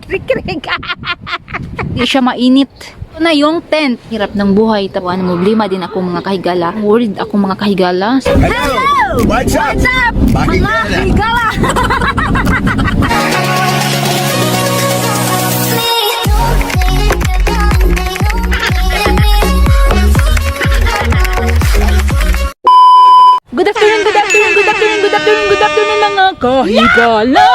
Krik-krik. Di siya mainit. Ito na yung tent. Hirap ng buhay. Tapuan mo, problema din ako mga kahigala. Worried ako mga kahigala. Hello! What's up? Mga kahigala! Good afternoon, good afternoon, good afternoon, good afternoon, good afternoon mga kahigala!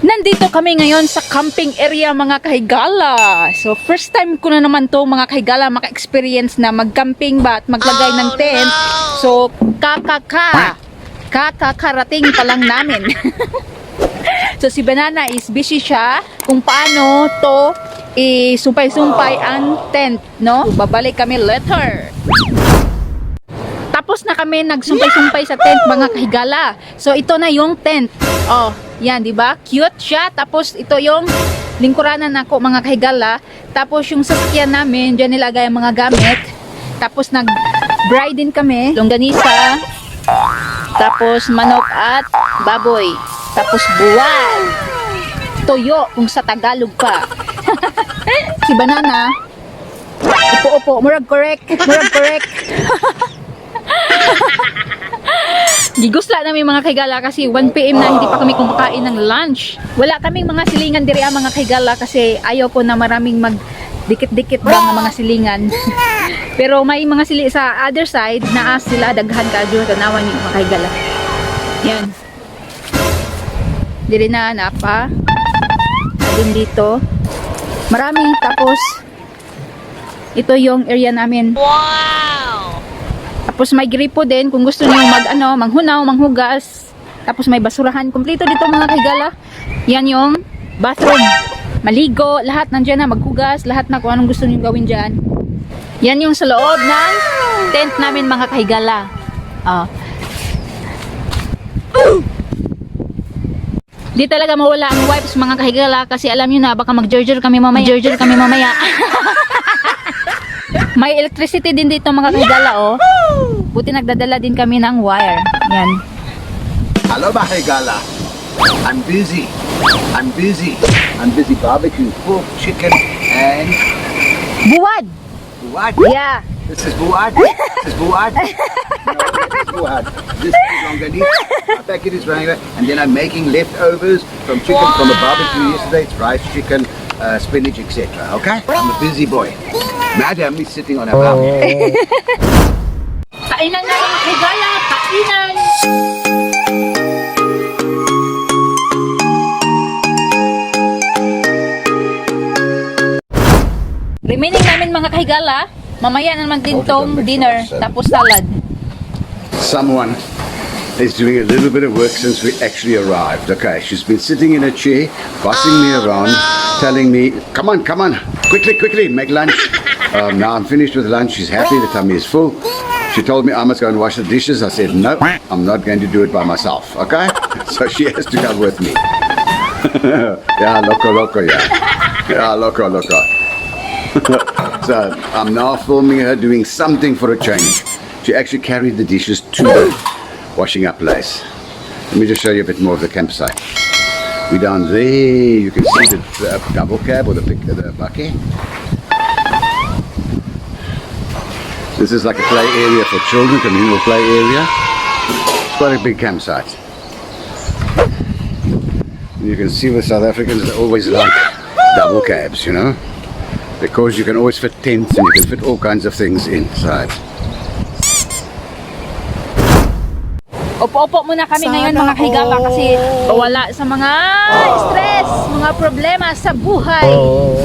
Nandito kami ngayon sa camping area mga kahigala. So first time ko na naman to mga kahigala maka-experience na mag-camping ba at maglagay ng tent. So kakarating pa lang namin. So si Banana is busy siya kung paano to isumpay-sumpay ang tent, no? Babalik kami later. Tapos na kami nagsumpay-sumpay sa tent mga kahigala. So ito na yung tent. Oh, yan, di ba? Cute siya. Tapos ito yung lingkuranan nako mga kahigala. Tapos yung sasakyan namin, diyan nilagay ang mga gamit. Tapos nag-bride din kami, longganisa. Tapos manok at baboy. Tapos buwan. Toyo kung sa Tagalog pa. Si Banana, upo-upo, murag correct. Murag correct. Gigusla namin mga kahigala kasi 1 PM na hindi pa kami kumakain ng lunch. Wala kaming mga silingan diri mga kahigala kasi ayaw ko na maraming dikit-dikit ba ng mga silingan. Pero may mga sili sa other side na sila daghan ka doon tanawan ni mga kahigala. Yan. Diri na napa. Din dito. Marami tapos ito yung area namin. Wow! Tapos may gripo din kung gusto niyo manghunaw, manghugas. Tapos may basurahan kompleto dito mga kahigala. Yan yung bathroom. Maligo, lahat nandiyan na, maghugas, lahat na kung anong gusto niyo gawin diyan. Yan yung sa loob ng tent namin mga kahigala. Di talaga mawala ang wipes mga kahigala kasi alam niyo na baka mag-gerger kami mamaya. May electricity din dito mga kahigala oh. Buti nagdadala din kami ng wire. Yan. Hello, Bahigala. I'm busy barbecuing pork, chicken, and Buwad! buwad. Yeah. This is buwad. This is buwad. No, this is buwad. This is longanisa. My packet is running away. And then I'm making leftovers from chicken from a barbecue yesterday. It's rice, chicken, spinach, etc. Okay? I'm a busy boy. Madam is sitting on her bum. Kainan na mga kahigala! Kainan! Remaining namin mga kahigala, mamaya naman din tong dinner, tapos salad. Someone is doing a little bit of work since we actually arrived. Okay, she's been sitting in a chair, bossing me around, telling me, come on, quickly, make lunch. Now I'm finished with lunch. She's happy, the tummy is full. She told me I must go and wash the dishes. I said, no, I'm not going to do it by myself, okay? So she has to come with me. Yeah, loco, yeah. Yeah, loco. So I'm now filming her doing something for a change. She actually carried the dishes to the washing up place. Let me just show you a bit more of the campsite. We're down there. You can see the double cab or the bucket. This is like a play area for children, communal play area. It's quite a big campsite. And you can see with South Africans, they always like double cabs, you know, because you can always fit tents and you can fit all kinds of things inside. Upo-upo muna kami ngayon mga kahigala kasi wala sa mga stress, mga problema sa buhay.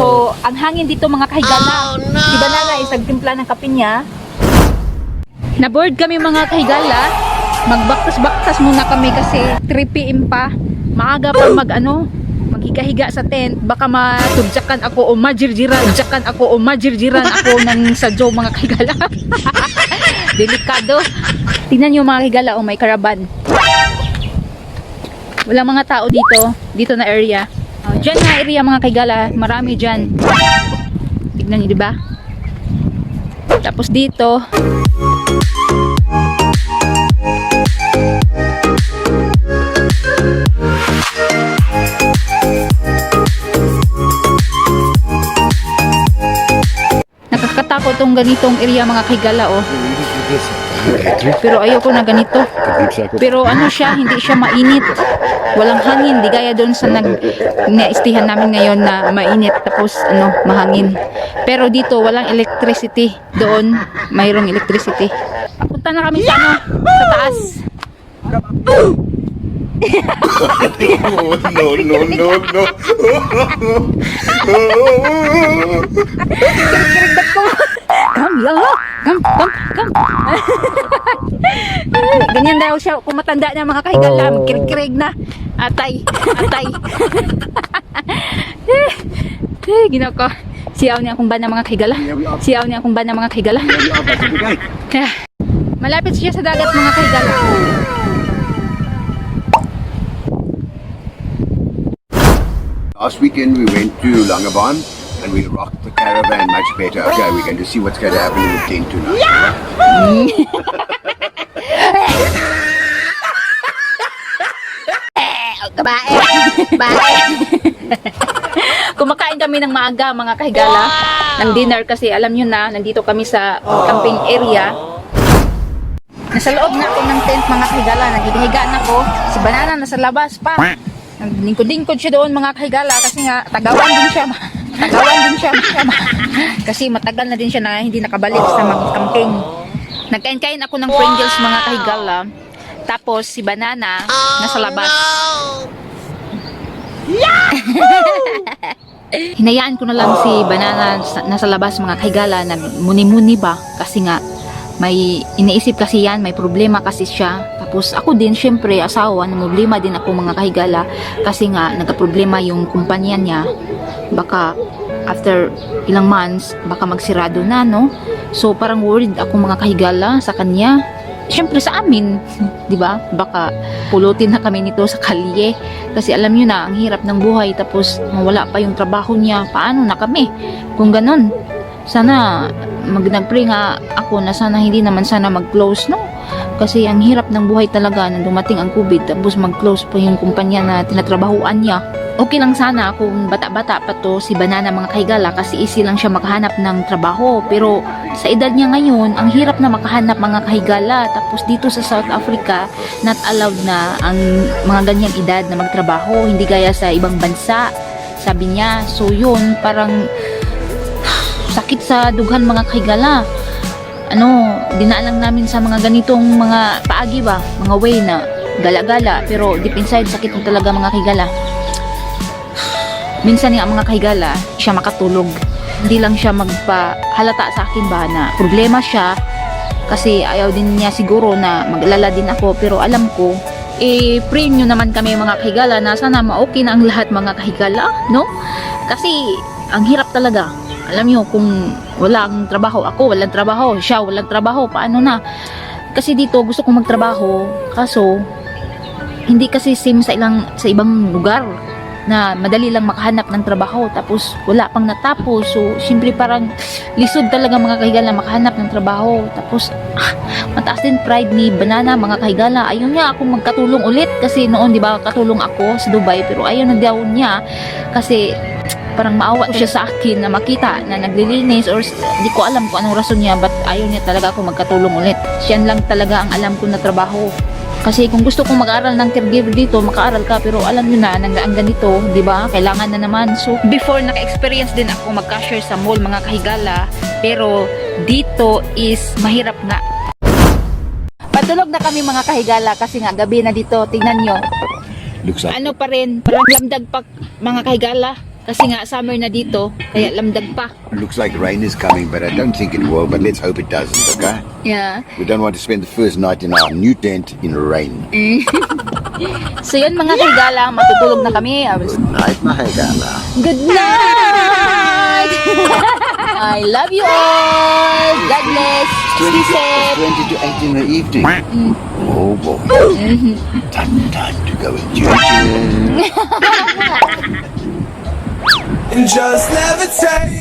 So, ang hangin dito mga kahigala. Si Banana is nagtimpla ng kape niya. Na-board kami mga kahigala. Magbaktas-baktas muna kami kasi 3 PM pa. Maaga pa maghiga-higa sa tent. Baka matudyakan ako o majirjiran ako ng sadyo mga kahigala. Delikado. Tingnan nyo mga kahigala, may karaban. Walang mga tao dito na area. Diyan na area mga kahigala, marami dyan. Tignan nyo, diba? Tapos dito, nakakatakot tong ganitong area mga kahigala, oh. Pero ayoko na ganito. Pero hindi siya mainit. Walang hangin, di gaya doon sa naistihan namin ngayon na mainit tapos mahangin. Pero dito walang electricity. Doon mayroong electricity. Punta na kami sa sa taas. No. Come. Ganyan daw siya kung matanda na mga kahigala, magkirig-kirig na. Atay. Ginako. Siyaw niya akong bana mga kahigala. Malapit siya sa dagat mga kahigala. Last weekend we went to Langaban and we rocked the caravan much better. Okay, we're going to see what's going to happen in the tent tonight. Kumakain kami ng maaga mga kahigala ng dinner kasi alam nyo na nandito kami sa camping area. Nasa loob na ako ng tent mga kahigala, naghihiga na ako. Si Banana nasa labas pa. Naglingkod-lingkod siya doon mga kahigala kasi nga tagawan din siya. Kasi matagal na din siya na hindi nakabalik sa mga camping. Nagkain-kain ako ng Pringles mga kahigala. Tapos si Banana nasa labas. Hinayaan ko na lang si Banana nasa labas mga kahigala na muni-muni ba kasi nga may iniisip kasi yan, may problema kasi siya. Tapos ako din syempre asawa, na problema din ako mga kahigala kasi nga nagka-problema yung kumpanya niya. Baka after ilang months baka magsirado na, no? So parang worried ako mga kahigala sa kanya. Syempre sa amin, 'di ba? Baka pulutin na kami nito sa kalye kasi alam niyo na ang hirap ng buhay tapos mawala pa yung trabaho niya. Paano na kami? Kung ganun, sana nag-pray nga ako na sana hindi naman sana mag-close, no? Kasi ang hirap ng buhay talaga nang dumating ang COVID tapos mag-close pa yung kumpanya na tinatrabahuan niya. Okay lang sana kung bata-bata pa to si Banana mga kahigala kasi easy lang siya makahanap ng trabaho. Pero sa edad niya ngayon, ang hirap na makahanap mga kahigala. Tapos dito sa South Africa, not allowed na ang mga ganyang edad na magtrabaho. Hindi gaya sa ibang bansa, sabi niya. So yun, parang sakit sa dughan mga kahigala. Dinaalang namin sa mga ganitong mga paagi ba, mga way na gala-gala. Pero deep inside, sakit mo talaga mga kahigala. Minsan nga mga kahigala, siya makatulog. Hindi lang siya magpahalata sa akin ba na problema siya kasi ayaw din niya siguro na maglala din ako. Pero alam ko, pray nyo naman kami mga kahigala na sana ma-okay na ang lahat mga kahigala, no? Kasi ang hirap talaga. Alam nyo, kung walang trabaho ako, walang trabaho, siya walang trabaho, paano na? Kasi dito gusto kong magtrabaho, kaso hindi kasi same sa ibang lugar na madali lang makahanap ng trabaho tapos wala pang natapos. So siyempre parang lisod talaga mga kahigala makahanap ng trabaho. Tapos mataas din pride ni Banana mga kahigala. Ayaw niya ako magkatulong ulit kasi noon 'di ba katulong ako sa Dubai pero ayaw na daw niya kasi parang maawa siya sa akin na makita na naglilinis or di ko alam kung anong rason niya but ayaw niya talaga ako magkatulong ulit. Siyan lang talaga ang alam ko na trabaho. Kasi kung gusto kong mag-aaral ng caregiver dito, makaaral ka pero alam niyo na ang ganito, 'di ba? Kailangan na naman. So before naka-experience din ako mag-cashier sa mall mga kahigala, pero dito is mahirap nga. Tulog na kami mga kahigala kasi nga gabi na dito. Tingnan nyo. Looks like Ano pa rin, parang lamdag pa mga kahigala. Kasi nga summer na dito, kaya lamdag pa. looks like rain is coming, but I don't think it will. But let's hope it doesn't. Okay? Yeah. We don't want to spend the first night in our new tent in rain. So yun mga kahigala, matutulog na kami. Good night, Mahegala. Good night! I love you all! God bless! Stay safe! 20 to 8 in the evening. Oh boy. Time to go in church. And just levitate.